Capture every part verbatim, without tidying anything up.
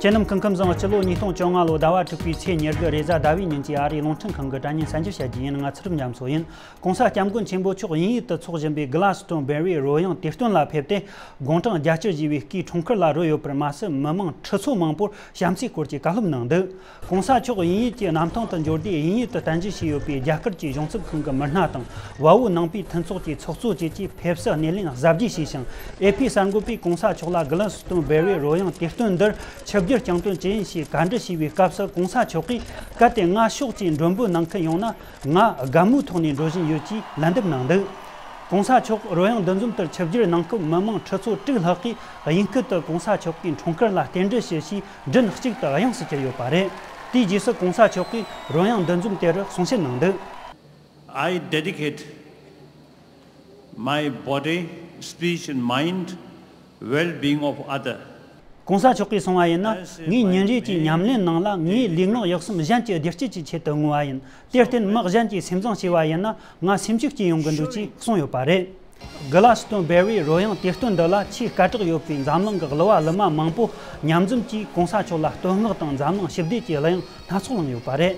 ཁྱེད་རྣམས་སྐུ་ཁམས་བཟང་། སྤྱི་ལོ་ཉིས་སྟོང་བཅོ་ལྔ་ལོ་ཟླ་བ་དྲུག་པའི་ཚེས་ཉེར་དགུ་རེས་གཟའ་ཟླ་བའི་ཉིན་གྱི་ཨ་རིའི་རླུང་འཕྲིན་ཁང་གི་དྲ་བརྙན་གསར་འགྱུར་བཤད་རྒྱུ་ཡིན། ང་ཚེ་རབས་རྒྱ་མཚོ་ཡིན། ྋགོང་ས་ྋསྐྱབས་མགོན་ཆེན་པོ་མཆོག་དབྱིན་ཡུལ་དུ་འཚོགས་བཞིན་པའི་གྷི་ལ་སི་ཏོན་བེ་རི་རོལ་དབྱངས་དུས་སྟོན་ལ་ཕེབས་ཏེ། དགུང་གྲངས་བརྒྱད་ཅུ་བཞེས་པའི་སྐུའི་འཁྲུངས་སྐར་ལ་རོལ་ཡོད་པར་མ་ཟད། མི་མང་ཁྲི་ཚོ་མང་པོར་བྱམས་བརྩེའི་སྐོར་གྱི་བཀའ་སློབ་གནང་འདུག ྋགོང་ས་མཆོག་དབྱིན་ཡུལ་གྱི་གནམ་ཐང་དུ་འབྱོར་དུས། དབྱིན་ཡུལ་དུ་རྟེན་གཞི་བྱས་ཡོད་པའི་རྒྱ་གར་གྱི་གཞུང་ཚབ་ཁང་གི་མི་སྣ་དང་། བལ་པོ་ནང་པའི་མཐུན་ཚོགས་ཀྱི་ཚོགས་གཙོ་བཅས་ཀྱིས་ཕེབས་བསུ་སྣེ་ལེན་གཟབ་རྒྱས་བྱས་ཤིང་། ཨེ་ཕི་གསར་འགོད་པས་ྋགོང་ས་མཆོག་ལ་གྷི་ལ་སི་ཏོན་བེ་རི་རོལ་དབྱངས་དུས་སྟོན་འདིར་ཆིབས་བསྒྱུར་བསྐྱངས་དོན་ཅི་ཡིན་ཞེས་བཀའ་འདྲི་ཞུས་པའི་སྐབས་སུ། ྋགོང་ས་མཆོག་གིས། གལ་ཏེ་ང་ཕྱོགས་ཀྱི་མགྲོན་པོའི་ནང་ཁུལ་ཡོང་ན། ང་དགའ་མོས་ཐོག་ནས་འགྲོ་བཞིན་ཡོད་ཅེས་ལན་འདེབས་གནང་འདུག ྋགོང་ས་མཆོག་རོལ་དབྱངས་འདུ་འཛོམས་དེར་ཆིབས་བསྒྱུར་གནང་སྐབས། མི་མང་ཁྲི་ཚོ་དྲུག་ལྷག་གིས་དབྱིན་སྐད་དུ་ྋགོང་ས་མཆོག་གི་འཁྲུངས་སྐར་ལ་རྟེན་འབྲེལ་ཞུ་ཞེས་མགྲིན་གཅིག་ཏུ་དབྱངས་སུ་གྱེར་ཡོད་པ་རེད། དེའི་རྗེས་སུ་ྋགོང་ས་མཆོག་གིས་རོལ་དབྱངས་འདུ་འཛོམས་དེ་རུ་གསུང་བཤད་གནང་འདུག I dedicate my body, speech and mind, well-being of other. ྋགོང་ས་མཆོག་གིས་གསུངས་པ་ཡིན་ན། ངའི་ཉིན་རེའི་ཉམས་ལེན་ནང་ལ་ངའི་ལུས་ངག་ཡིད་གསུམ་གཞན་གྱི་བདེ་སྐྱིད་ཀྱི་ཆེད་དུ་བསྔོ་བ་ཡིན། དེར་བརྟེན་མི་གཞན་གྱིས་སེམས་བཟང་བྱས་པ་ཡིན་ན། ང་སེམས་ཤུགས་སྐྱེས་ཡོང་གི་འདུག་ཅེས་གསུངས་ཡོད་པ་རེད། གྷི་ལ་སི་ཏོན་བེ་རི་རོལ་དབྱངས་དུས་སྟོན་འདི་ལ་ཆེས་སྐད་གྲགས་ཡོད་པའི་འཛམ་གླིང་གི་གླུ་བ་གླུ་མ་མང་པོ་མཉམ་འཛོམས་ཀྱིས་ྋགོང་ས་མཆོག་ལ་བསྟོད་བསྔགས་དང་འཛམ་གླིང་ཞི་བདེ་ཀྱི་གླུ་དབྱངས་སྣ་ཚོགས་བླངས་ཡོད་པ་རེད།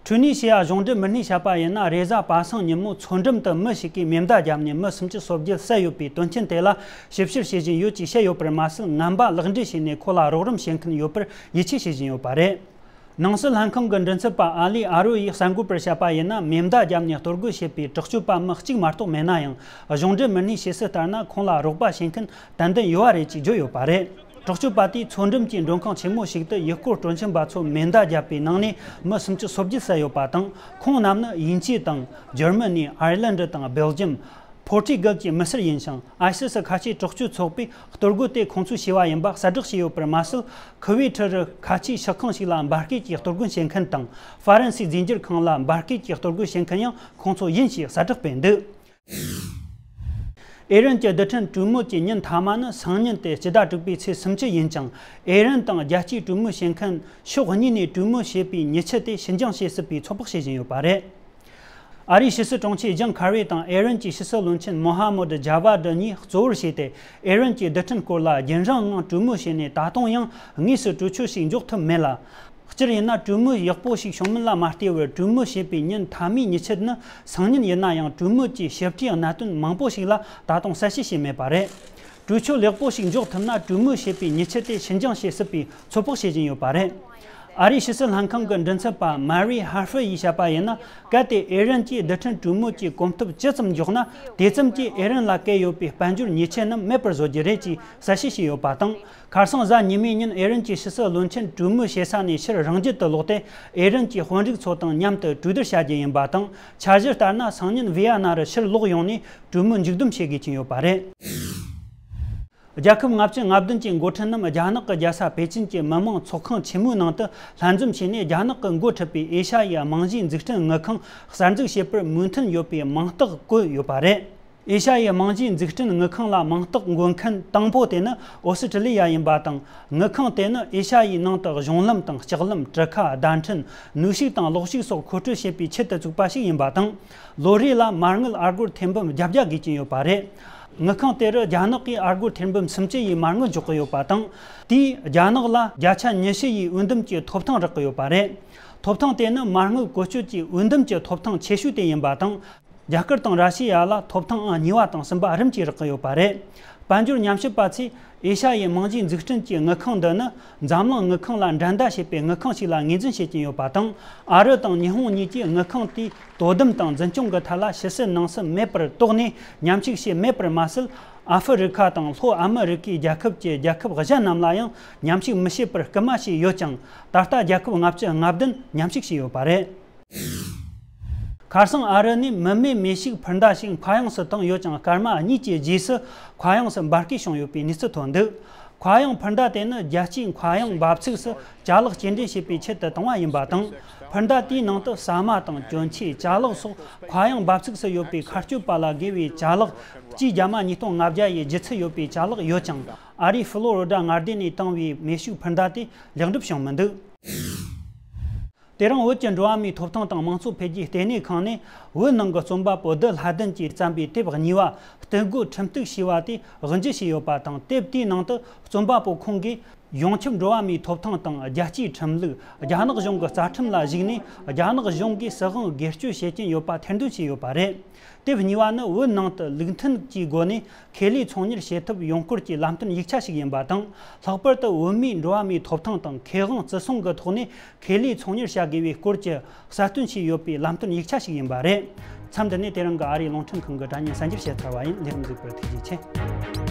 ཁྲུ་ནི་ཤི་ཡ་གཞུང་འབྲེལ་མི་སྣས་བཤད་པ་ཡིན་ན། རེས་གཟའ་པ་སངས་ཉིན་མོ་མཚོ་འགྲམ་དུ་མི་ཞིག་གིས་མེ་མདའ་བརྒྱབ་ནས་མི་སུམ་ཅུ་སོ་བརྒྱད་བསད་ཡོད་པའི་དོན་རྐྱེན་དེ་ལ་ཞིབ་བཤེར་བྱེད་བཞིན་ཡོད་ཅེས་བཤད་ཡོད་པར་མ་ཟད། ངན་པ་ལག་འབྲེལ་བྱས་ནས་ཁོ་ལ་རོགས་རམ་བྱེད་མཁན་ཡོད་པར་ཡིད་ཆེས་བྱེད་བཞིན་ཡོད་པ་རེད། ནང་སྲིད་ལྷན་ཁང་གི་མགྲིན་ཚབ་པ་ཨ་ལི་ཨ་རོ་ཡིས་གསར་འགོད་པར་བཤད་པ་ཡིན་ན། མེ་མདའ་བརྒྱབ་ནས་གཏོར་རྒོལ་བྱས་པའི་དྲག་སྤྱོད་པ་མི་གཅིག་མ་གཏོགས་མེད་ན་ཡང་། གཞུང་འབྲེལ་མི་སྣའི་བཤད་སྲོལ་ལྟར་ན། ཁོང་ལ་རོགས་པ་བྱེད་མཁན་ཏན་ཏན་ཡོད་པ་རེད་ཅེས་བརྗོད་ཡོད་པ་རེད། དྲག་སྤྱོད་པ་དེས་མཚོ་འགྲམ་གྱི་མགྲོན་ཁང་ཆེན་མོ་ཞིག་ཏུ་ཡུལ་སྐོར་སྤྲོ་འཆམ་པ་ཚོར་མེ་མདའ་བརྒྱབ་པའི་ནང་ནས་མི་སུམ་ཅུ་སོ་བརྒྱད་བསད་ཡོད་པ་དང་། ཁོང་རྣམས་ནི་དབྱིན་ཇི་དང་། འཇར་མ་ནི། ཨར་ལན་ཌི་དང་། སྦེལ་ཇམ། ཕོར་ཊི་གལ་གྱི་མི་སེར་ཡིན་ཞིང་། ཨའི་སི་སི་ཁ་ཆེའི་དྲག་སྤྱོད་ཚོགས་པས་གཏོར་རྒོལ་དེ་ཁོང་ཚོས་བྱས་པ་ཡིན་པ་གསལ་བསྒྲགས་བྱས་ཡོད་པར་མ་ཟད། ཁུ་ཝེ་ཊི་རུ་ཁ་ཆེའི་ཤག་ཁང་ཞིག་ལ་འབར་གས་ཀྱི་གཏོར་རྒོལ་བྱེད་མཁན་དང་། ཧྥ་རན་སིའི་རྫས་འགྱུར་ཁང་ལ་འབར་གས་ཀྱི་གཏོར་རྒོལ་བྱེད་མཁན་ཡང་ཁོང་ཚོ་ཡིན་ཞེས་གསལ་བསྒྲགས་སྤེལ་འདུག་ཨེ་རན་གྱི་རྡུལ་ཕྲན་གྲོས་མོལ་གྱི་ཉིན་མཐའ་མ་ནི་སང་ཉིན་ཏེ་སྤྱི་ཟླ་དྲུག་པའི་ཚེས་སུམ་ཅུ་ཡིན་ཅིང་། ཨེ་རན་དང་རྒྱལ་སྤྱིའི་གྲོས་མོལ་བྱེད་མཁན་ཕྱོགས་གཉིས་ནས་གྲོས་མོལ་བྱེད་པའི་ཉེས་ཆད་དེ་ཕྱིར་འགྱངས་བྱེད་སྲིད་པའི་ཚོད་དཔག་བྱེད་བཞིན་ཡོད་པ་རེད། ཨ་རིའི་ཕྱི་སྲིད་དྲུང་ཆེ་ཇོན་ཁར་བེ་དང་ཨེ་རན་གྱི་ཕྱི་སྲིད་བློན་ཆེན་མོ་ཧ་མོད་ཇཱ་ཝཱ་ཌི་གཉིས་གཙོ་བོར་བྱས་ཏེ། ཨེ་རན་གྱི་རྡུལ་ཕྲན་སྐོར་ལ་རྒྱུན་རིང་ངང་གྲོས་མོལ་བྱས་ནས། ད་དུང་ཡང་དངོས་སུ་གྲོས་ཆོད་ཞིག་འཇོག་ཐུབ་མེད་ལ། སྤྱིར་ཡིན་ན། གྲོས་མོལ་ཡག་པོ་ཞིག་བྱུང་མིན་ལ་མ་ལྟོས་པར། གྲོས་མོལ་བྱེད་པའི་ཉིན་མཐའ་མའི་ཉེས་ཆད་ནི་སང་ཉིན་ཡིན་ན་ཡང་། གྲོས་མོལ་གྱི་ཞིབ་ཕྲའི་གནད་དོན་མང་པོ་ཞིག་ལ་ད་དུང་གསལ་བཤད་བྱས་མེད་པ་རེད། གྲོས་ཆོད་ལེགས་པོ་ཞིག་འཇོག་ཐུབ་ན། གྲོས་མོལ་བྱེད་པའི་ཉེས་ཆད་དེ་ཕྱིར་འགྱངས་བྱེད་སྲིད་པའི་ཚོད་དཔག་བྱེད་བཞིན་ཡོད་པ་རེད། ཨ་རིའི་ཕྱི་སྲིད་ལྷན་ཁང་གི་མགྲིན་ཚབ་པ་མ་རི་ཧར་ཧྥེ་ཡིས་བཤད་པ་ཡིན་ན། གལ་ཏེ་ཨེ་རན་གྱིས་རྡུལ་ཕྲན་གྲོས་མོལ་གྱི་གོམ་སྟབས་ཇི་ཙམ་མགྱོགས་ན། དེ་ཙམ་གྱིས་ཨེ་རན་ལ་བཀལ་ཡོད་པའི་དཔལ་འབྱོར་ཉེས་ཆད་རྣམས་མེད་པར་བཟོ་རྒྱུ་རེད་ཅེས་གསལ་བཤད་བྱས་ཡོད་པ་དང་། ཁ་སང་གཟའ་ཉི་མའི་ཉིན་ཨེ་རན་གྱི་ཕྱི་སྲིད་བློན་ཆེན་གྲོས་མོལ་བྱེད་ས་ནས་ཕྱིར་རང་རྒྱལ་དུ་ལོག་སྟེ། ཨེ་རན་གྱི་དཔོན་རིགས་ཚོ་དང་མཉམ་དུ་གྲོས་བསྡུར་བྱ་རྒྱུ་ཡིན་པ་དང་། འཆར་གཞི་ལྟར་ན། སང་ཉིན་ཝི་ཡ་ན་རུ་ཕྱིར་ལོག་ཡོང་ནས་གྲོས་མོལ་མཇུག་བསྡོམས་བྱེད་དགོས་ཀྱི་ཡོད་པ་རེད། རྒྱལ་ཁབ་ལྔ་བཅུ་ང་བདུན་གྱི་འགོ་ཁྲིད་རྣམས་རྒྱ་ནག་གི་རྒྱལ་ས་པེ་ཅིན་གྱི་མི་མང་ཚོགས་ཁང་ཆེན་མོའི་ནང་དུ་ལྷན་འཛོམས་བྱས་ནས། རྒྱ་ནག་གིས་འགོ་ཁྲིད་པའི་ཨེ་ཤ་ཡའི་རྨང་གཞིའི་འཛུགས་སྐྲུན་དངུལ་ཁང་གསར་འཛུགས་བྱེད་པར་མོས་མཐུན་ཡོད་པའི་མིང་རྟགས་བཀོད་ཡོད་པ་རེད། ཨེ་ཤ་ཡའི་རྨང་གཞིའི་འཛུགས་སྐྲུན་དངུལ་ཁང་ལ་མིང་རྟགས་འགོད་མཁན་དང་པོ་དེ་ནི་ཨོ་སི་ཀྲི་ལི་ཡ་ཡིན་པ་དང་། དངུལ་ཁང་དེ་ནི་ཨེ་ཤ་ཡའི་ནང་དུ་གཞུང་ལམ་དང་ལྕགས་ལམ། གྲུ་ཁ། བརྡ་འཕྲིན། ནུས་ཤུགས་དང་གློག་ཤུགས་སོགས་མཁོ་སྤྲོད་བྱེད་པའི་ཆེད་དུ་བཙུགས་པ་ཞིག་ཡིན་པ་དང་། ལོ་རེ་ལ་མ་དངུལ་ཨ་སྒོར་ཐེར་འབུམ་བརྒྱད་བརྒྱ་དགོས་ཀྱི་ཡོད་པ་རེད། དངུལ་ཁང་དེ་རུ་རྒྱ་ནག་གིས་ཨ་སྒོར་ཐེར་འབུམ་སུམ་ཅུ་ཡི་མ་དངུལ་འཇོག་གི་ཡོད་པ་དང་། དེས་རྒྱ་ནག་ལ་བརྒྱ་ཆ་ཉི་ཤུ་ཡི་འོས་འདེམས་ཀྱི་ཐོབ་ཐང་རག་གི་ཡོད་པ་རེད། ཐོབ་ཐང་དེ་ནི་མ་དངུལ་བཀོལ་སྤྱོད་ཀྱི་འོས་འདེམས་ཀྱི་ཐོབ་ཐང་ཆེ་ཤོས་དེ་ཡིན་པ་དང་། རྒྱ་གར་དང་ར་ཤི་ཡ་ལ་ཐོབ་ཐང་ཨང་གཉིས་པ་དང་གསུམ་པ་རིམ་གྱིས་རག་གི་ཡོད་པ་རེད། དཔལ་འབྱོར་ཉམས་ཞིབ་པ་ཚོས་ཨེ་ཤ་ཡའི་རྨང་གཞིའི་འཛུགས་སྐྲུན་གྱི་དངུལ་ཁང་འདི་ནི་འཛམ་གླིང་དངུལ་ཁང་ལ་འགྲན་ཟླ་བྱེད་པའི་དངུལ་ཁང་ཞིག་ལ་ངོས་འཛིན་བྱེད་ཀྱིན་ཡོད་པ་དང་། ཨ་རི་དང་ཉི་ཧོང་གཉིས་ཀྱིས་དངུལ་ཁང་དེའི་དོ་དམ་དང་འཛིན་སྐྱོང་གི་ཐད་ལ་ཕྱི་སྲིད་ནང་སྲིད་མེད་པར་དོགས་ནས་མཉམ་ཞུགས་བྱས་མེད་པར་མ་ཟད། ཨ་ཧྥེ་རི་ཁ་དང་ལྷོ་ཨ་མི་རི་ཀའི་རྒྱལ་ཁབ་ཀྱི་རྒྱལ་ཁབ་གཞན་རྣམས་ལ་ཡང་མཉམ་ཞུགས་མི་བྱེད་པར་སྐུལ་མ་བྱས་ཡོད་ཀྱང་། ད་ལྟ་རྒྱལ་ཁབ་ལྔ་བཅུ་ང་བདུན་མཉམ་ཞུགས་བྱས་ཡོད་པ་རེད། ཁ་སང་ཨ་རི་ནས་མི་མེད་མེ་ཤུགས་འཕུར་མདའ་ཞིག་མཁའ་དབྱིངས་སུ་བཏང་ཡོད་ཀྱང་། སྐར་མ་གཉིས་ཀྱི་རྗེས་སུ་མཁའ་དབྱིངས་སུ་འབར་གས་བྱུང་ཡོད་པའི་གནས་ཚུལ་ཐོན་འདུག་མཁའ་དབྱིངས་འཕུར་མདའ་དེ་ནི་རྒྱལ་སྤྱིའི་མཁའ་དབྱིངས་འབབ་ཚིགས་སུ་ཅ་ལག་སྐྱེལ་འདྲེན་བྱེད་པའི་ཆེད་དུ་བཏང་བ་ཡིན་པ་དང་། འཕུར་མདའ་དེའི་ནང་དུ་ཟ་མ་དང་གྱོན་ཆས། ཅ་ལག་སོགས་མཁའ་དབྱིངས་འབབ་ཚིགས་སུ་ཡོད་པའི་མཁའ་སྤྱོད་པ་ལ་དགོས་པའི་ཅ་ལག་སྤྱིའི་རྒྱ་མ་ཉིས་སྟོང་ལྔ་བརྒྱ་ཡི་ལྗིད་ཚད་ཡོད་པའི་ཅ་ལག་ཡོད་ཀྱང་། ཨ་རིའི་ཧྥི་ལོ་རི་ཌ་མངའ་སྡེ་ནས་བཏང་བའི་མེ་ཤུགས་འཕུར་མདའ་དེ་ལེགས་འགྲུབ་བྱུང་མི་འདུག་དེ་རིང་བོད་ཀྱི་འགྲོ་བ་མིའི་ཐོབ་ཐང་དང་དམངས་གཙོ་འཕེལ་རྒྱས་ལྟེ་གནས་ཁང་ནས་བོད་ནང་གི་རྩོམ་པ་པོ་བདུད་ལྷ་ལྡན་གྱིས་བརྩམས་པའི་དེབ་གཉིས་པ་སྟོད་འགོ་ཁྲིམས་གཏུག་ཞེས་པ་དེ་དབུ་འབྱེད་བྱས་ཡོད་པ་དང་། དེབ་དེའི་ནང་དུ་རྩོམ་པ་པོ་ཁོང་གིས་ཡོངས་ཁྱབ་འགྲོ་བ་མིའི་ཐོབ་ཐང་དང་རྒྱལ་སྤྱིའི་ཁྲིམས་ལུགས། རྒྱ་ནག་གཞུང་གི་རྩ་ཁྲིམས་ལ་གཞིགས་ནས་རྒྱ་ནག་གཞུང་གིས་སྲིད་དབང་སྒེར་གཅོད་བྱེད་ཀྱིན་ཡོད་པ་ཐེར་འདོན་བྱས་ཡོད་པ་རེད། དེབ་གཉིས་པ་ནི་བོད་ནང་དུ་ལུགས་མཐུན་གྱི་སྒོ་ནས་ཁེ་ལས་ཚོང་གཉེར་བྱེད་ཐབས་ཡོང་སྐོར་གྱི་ལམ་སྟོན་ཡིག་ཆ་ཞིག་ཡིན་པ་དང་། ལྷག་པར་དུ་བོད་མིའི་འགྲོ་བ་མིའི་ཐོབ་ཐང་དང་ཁེ་དབང་བརྩི་སྲུང་གི་ཐོག་ནས་ཁེ་ལས་ཚོང་གཉེར་བྱ་དགོས་པའི་སྐོར་གྱི་གསལ་སྟོན་བྱས་ཡོད་པའི་ལམ་སྟོན་ཡིག་ཆ་ཞིག་ཡིན་པ་རེད། མཚམས་འདི་ནས་དེ་རིང་གི་ཨ་རིའི་རླུང་འཕྲིན་ཁང་གི་དྲ་བརྙན་གསར་འགྱུར་བཤད་ཚར་བ་ཡིན། ལས་རིམ་གཟིགས་པར་ཐུགས་རྗེ་ཆེ།